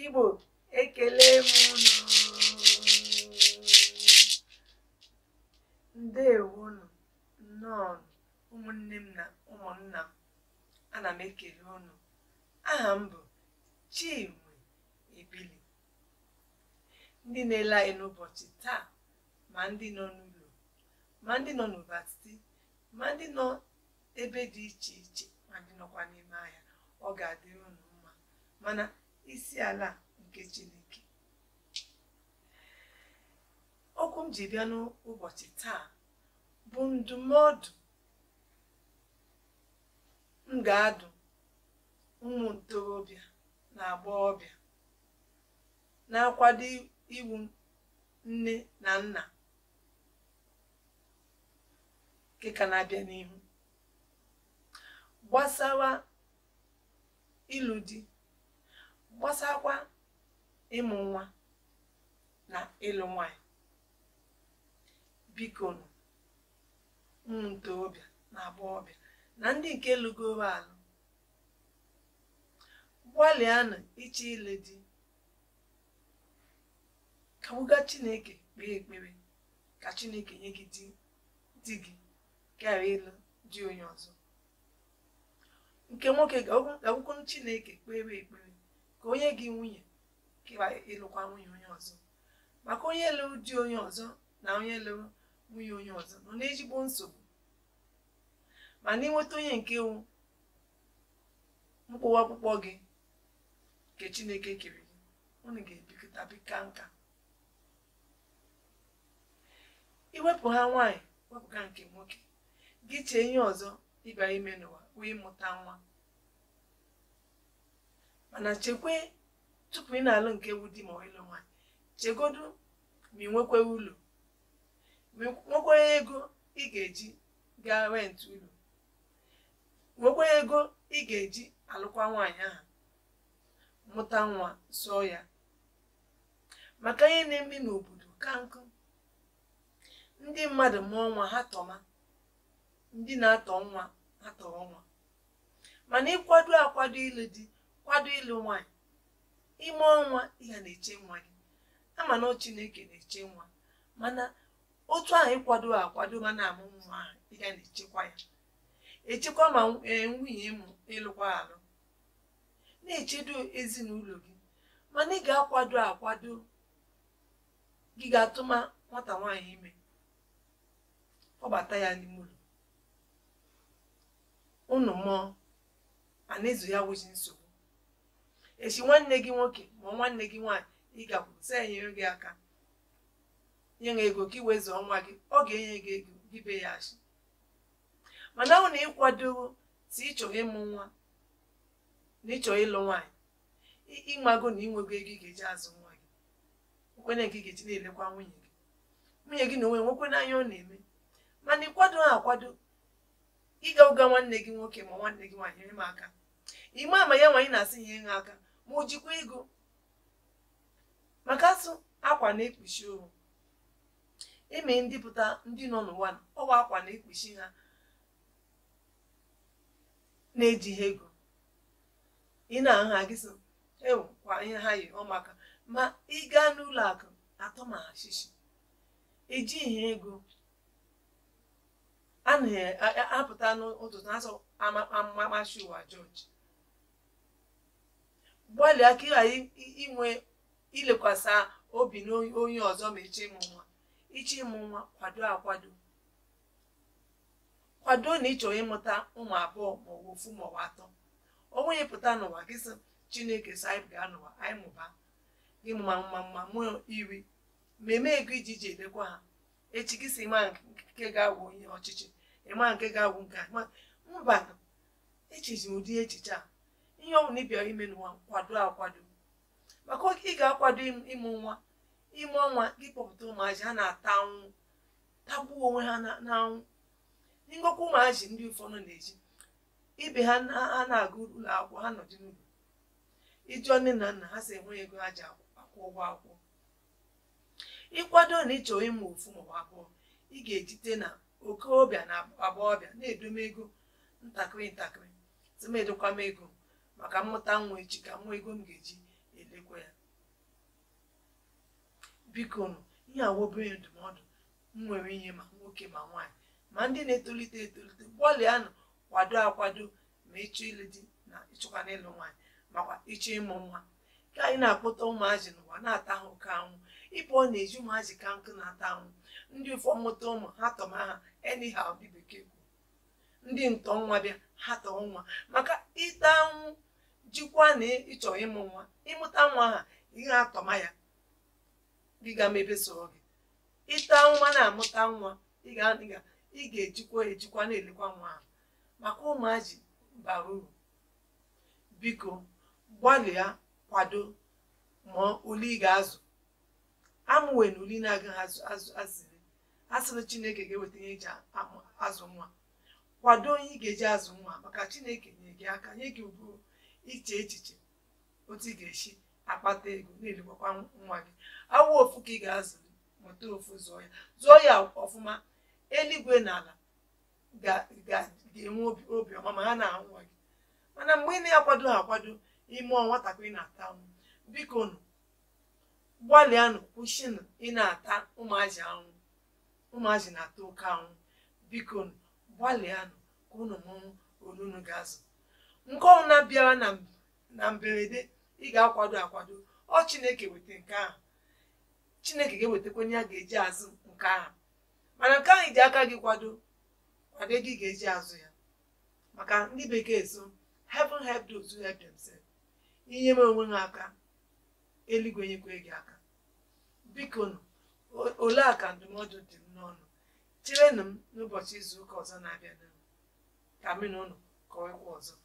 Igbo, ekele m unu. Ndewonu, nnọọ, ụmụnne m na ụmụnna m. Ana m ekele unu. Aha m bụ Chinwe Ebili. Ndị na-ele anyị n'ụbọchị taa, ma ndị nọ n'ụlọ, ma ndị nọ n'ụbasiti, ma ndị nọ ebe dị iche iche, ma ndị nọkwa n'ime ahịa, ọ ga-adịrị unu mma. Mana isi ala nke Chineke. Okwu m ji bịa n'ụbọchị taa bụ ndụmọdụ m ga-adụ ụmụ ntorobịa na agbọghọbịa na-akwado iwu nne na nna nke ka na-abịa n'ihu gbasara ịlụ di, gbasakwa ịmụ nwa na ịlụ nwanyị. Biko nụ, ụmụ ntorobịa na agbọghọbịa na ndị nke lụgoro alụ, gbalịanụ ịchọ ịlụ di, kagbuga Chineke, kpee ekpere ka Chineke nye gị di gị karịa ịlụ di onye ọzọ. Nke nwoke ga-agwụkwụ Chineke, kpere ekpere ka onye gị nwunye ka ịlụkwa nwunye onye ọzọ, maka onye lụrụ di onye ọzọ na onye lụrụ nwunye onye ọzọ nọ n'ezigbo nsogbu. Mana ịnweta onye nke wụ mkpụrụ ọkpụkpọ gị nke Chineke kere gị, unu ga-ebikọta bika nka. Iwepụ ha nwaanyị, wepụga nke nwoke, gị chee ihe ọzọ ịbịara ime n'ụwa wee mụta nwa. Mana chekwe tupu ị na-alụ nke wu di ma ọ ịlụ nwaanyị, chegodu ma ị nwekwa ụlọ, ma ị nwekwa ego ị ga-eji gaa rent ụlọ, nwekwa ego ị ga-eji alụkwa nwaanyị ahụ, mụta nwa, zụọ ya. Maka ihe na-eme n'obodo ka nkụ, ndị mmadụ mụọ nwa ha tọma, ndị na-atọ nwa ha tọrọ nwa. Mana ịkwado akwado ịlụ di, kwado ịlụ nwaanyị, ime ọnwa ị ga na-eche nwa gị. Ama na Chineke na-eche nwa, mana otu ahụ ịkwado akwado ma na-amụ nwa ahụ, ị ga na-echekwa ya echekwa, ma nwunye ịmụ ịlụkwa alụ, na-echedo ezinụlọ gị. Mana ị ga-akwado akwado, gị ga-atụma nwata nwaanyị ime, kpọbata ya n'ime ụlọ unu mụọ, a na-ezu ya wụzi nsogbu. Echi nwanne gị nwoke ma nwanne gị nwaanyị ị gakwuru sị ya nyere gị aka, nye ha ego ka ị wee zụọ nwa gị, ọ ga-enye gị ego gị be ya achị. Mana ọ na ịkwadoro si ịchọrọ ịmụ nwa na ịchọrọ ịlụ nwaanyị, ịmago na ịnwego ego ị ga-eji azụ nwa gị, nkwene nke ị ga-eji na-elekwa nwunye gị, nwunye gị na onwe nwekwe n'anya ọ na-eme. Mana ịkwado ha akwado, ịga ụga nwanne gị nwoke ma nwanne gị nwaanyị nyere m aka, ime ama ya nwaanyị na-asị nye ha aka, ma o jikwa ego. Maka asụ akwa na-ekpuchi ohu ime ndị pụta ndị nọ n'ụwa, ọwa akwa na-ekpuchi ha na-ejighị ego. Ị na-ahụ ha gị sị ewu kwa ihe ha yi ọmaka, ma ị gaa n'ụlọ akụ atọ ma ha shishi ejighị ego. A na-apụta n'ụtụtụ asọ amachi ụwa jọji. Gbalịa ka ị ghara inwe ilekwasị obi n'onye ọzọ ma ịchọ ịmụ nwa. Ịchọ ịmụ nwa, kwado akwado, kwado na ịchọrọ ịmụta ụmụ abụọ ma ọ bụ ofu ma ọ bụ atọ. Onwe ya pụta n'ụwa gị sị Chineke sị anyị gaa n'ụwa anyị mụba gị, mụma mma mma mụọ iri, ma eme ego iji ji elekwa ha. Echi gị sị ịma nke ga-awụ onye ọchịchị, ịma nke ga-awụ nke a, mba. Echizi ụdị echiche a, ihe ọ bụla ị bịara ime n'ụwa, kwado akwado. Maka ị ga-akwado ịmụ nwa, ime ọnwa gị kpọpụta ụmụazị ha na-ata anwụ, tagbuo onwe ha n'anwụ. Ngọkwa ụmụazị ndị ụfọdụ na-eji ibe ha na-aga ụlọ akwụkwọ, ha nọdị n'ụlọ ịjụọ nne na nna ha si enwe ego ha ji akwụ ụgwọ akwụkwọ. Ịkwado na ịchọrọ ịmụ ofu maọbụ abụọ, ị ga-ejite na okorobịa na agbọghọbịa na-edome ego ntakịrị ntakịrị, sị m edokwa m ego maka mmụta nwa echi, ka nwa ego m ga-eji na-elekwa ya. Biko nụ, ihe awa obere ndụmọdụ m nwere inye ma nwoke ma nwaanyị ma ndị na-etolite etolite. Gbalịanụ kwado akwado ma ịchọ ịlụ di na ịchọkwana ịlụ nwaanyị, makwa ịchọ ịmụ nwa. Ka anyị na-akpọta ụmụazị n'ụwa na-ata ha oke ahụhụ. Ịpụ ọ na-eji ụmụazị ka nkụ na-ata ahụhụ. Ndị ụfọ mụta ụmụ ha tọma ha anyhow, ndị bekee kwuru ndị ntọ nwa bịa ha tọọ nwa maka ịta ahụhụ. Jikwa na ịchọ ịmụ nwa, ịmụta nwa ha ihe atọma ya gị ga mebe soro gị ịta nwa na-amụta nwa. Ị ga-ejikwa ejikwa na-elekwa nwa ahụ maka ụmụazị bara uru. Biko gbalịa kwado ma ule ị ga-azụ amụwe na uli na-agaghị azụ azịrị asịrị. Chineke ga-eweta ihe eji azụ nwa. Kwado onye ị ga-eji azụ nwa, maka Chineke nye gị aka, nye gị ụbụrụ iche echiche otu ị ga-esi akpata ego na-elekwakwa nwa gị. Awụ ofu ka ị ga-azụ, mụta ofu, zụọ ya, zụọ ya ọfụma. Eluigwe na ala ga-enwe obiọma ma ha na-ahụ nwa gị. Mana mgbe ị na-akwado ha akwado ime nwatakịrị na-ata ahụhụ. Biko nụ, gbalịanụ kwụsịnụ ị na-ata ụmụazị ahụhụ. Ụmụazị na-ata oke ahụhụ. Biko nụ, gbalịanụ ka unu mụrụ olu unu ga-azụ. Nke ọbụla bịara na mberede, ị ga-akwado akwado. Ọ Chineke weta nke ahụ, Chineke ga-ewetakwa onye a ga-eji azụ nke ahụ. Mana nke ahụ iji aka gị kwado kwado ego ị ga-eji azụ ya, maka ndị bekee so, "Heaven help those who help themselves." Inye m onwe ha aka, eluigwe nyekwe gị aka. Biko nụ, olee aka ndụmọdụ dị m n'ọnụ. Cherenụ m n'ụbọchị izu ụka ọzọ na-abịa, ka mụ na ụnụ kọwakwa ọzọ.